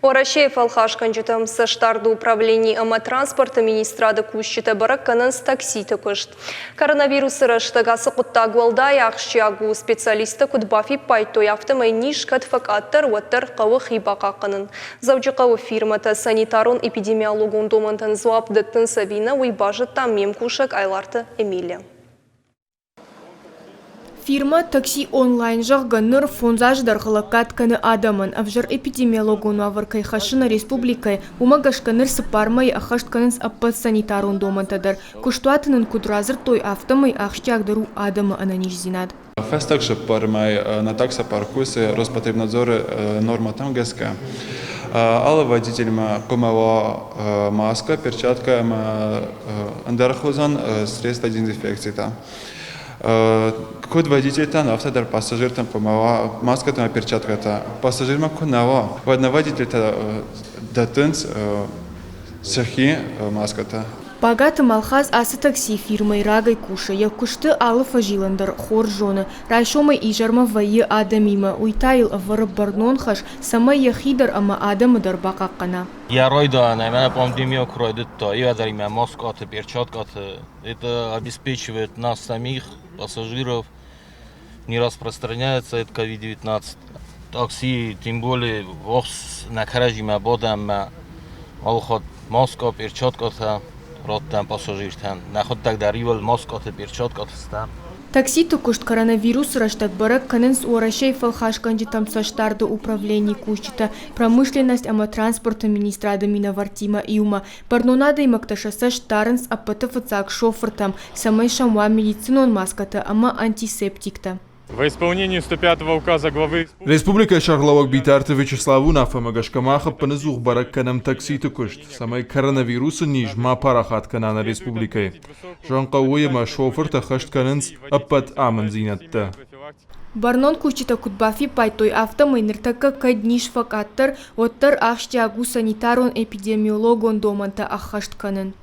Уӕрӕсейы фӕлхасгӕнджытӕм цӕстдарды управлени ӕмӕ транспорты министрады кусджытӕ бӕрӕг кӕнынц такситы куыст. Коронавирусы рӕстӕг ацы хъуыддаг уӕлдай ахсджиаг у. Специалисттӕ куыд бафиппайдтой, афтӕмӕй низ кӕд фӕкъаддӕр, уӕддӕр хъӕуы хи бахъахъхъӕнын. Дзӕуджыхъӕуы фирмӕтӕ санитарон-эпидемиологон домӕнтӕн дзуапп дӕттынц ӕви нӕ, уый базыдта ме мкусӕг Айларты Эмилия. Фирмӕ «Такси онлайн», зӕгъгӕ, ныр фондз азы дӕргъы лӕггад кӕны адӕмӕн. Ӕвзӕр эпидемиологон уавӕр кӕй хӕссы нӕ республикӕйы, уымӕ гӕсгӕ ныр цыппар мӕйы ӕххӕст кӕнынц ӕппӕт санитарон домӕнтӕ дӕр. Куыстуаты нын куыд радзырдтой, афтӕмӕй ахсджиагдӕр у адӕмы ӕнӕниздзинад. Фӕстаг цыппар мӕй нӕ таксопарк кусы Роспотребнадзоры нормӕтӕм гӕсгӕ. Алы водительмӕ хъуамӕ уа маскӕ, перчаткӕ ӕмӕ ӕндӕр хуызӕн средства дезинфекцитӕ. Куыд водительтӕн, афтӕ дӕр пассажиртӕн хъуамӕ уа маскӕтӕ ӕмӕ перчаткӕтӕ. Пассажирмӕ куы нӕ уа, уӕд нӕ водительтӕ дӕттынц сӕхи маскӕтӕ. Багаты Малхаз ацы таксийы фирмӕйы рагӕй кусы, йӕ куысты алы фӕзилӕн дӕр хорз зоны. Райсомӕй изӕрмӕ вӕййы адӕмимӕ, уый та йыл ӕвӕры бӕрнон хӕс, цӕмӕй йӕхи дӕр ӕмӕ адӕмы дӕр бахъахъхъӕна. Йӕ райдайӕнӕй мӕнӕ пандемия куы райдыдта, йӕ маскъаты, перчаткӕты, это обеспечивает нас самих, пассажиров, не распространяется этот COVID-19. Такси, тем более, нӕ кӕрӕдзимӕ бадӕм алыхатт маскъа, перчаткӕтӕ радтӕм пассажиртӕн. Нӕхуыдтӕг дӕр иуыл маскъаты, перчаткӕты стӕм. Такситы куыст коронавирусы рӕстӕг бӕрӕг кӕнынц Уӕрӕсейы фӕлхасгӕнджытӕм цӕстдарды управленийы кусджытӕ, промышленность ӕмӕ транспорты министрады минӕвӕрттимӕ иумӕ. Бӕрнон адӕймӕгтӕ сӕ цӕст дарынц ӕппӕты фыццаг шофыртӕм, цӕмӕй сӕм уа медицинон маскӕтӕ ӕмӕ антисептиктӕ. Во исполнении 105 указа главы Республикӕйы сӕргълӕууӕг Битарты Вячеславы уынаффӕмӕ гӕсгӕ мах ӕппынӕдзух бӕрӕг кӕнӕм такситы куыст, цӕмӕй коронавирусы низ ма парахат кӕна нӕ республикӕйы. Зӕгъын хъӕуы ӕмӕ шофыртӕ ӕххӕст кӕнынц ӕппӕт амынддзинӕдтӕ. Бӕрнон кусджытӕ куыд бафиппайдтой, афтӕмӕй ныртӕккӕ кӕд низ фӕкъаддӕр, уӕддӕр ахсджиаг у санитарон-эпидемиологон домӕнтӕ ӕххӕст кӕнын.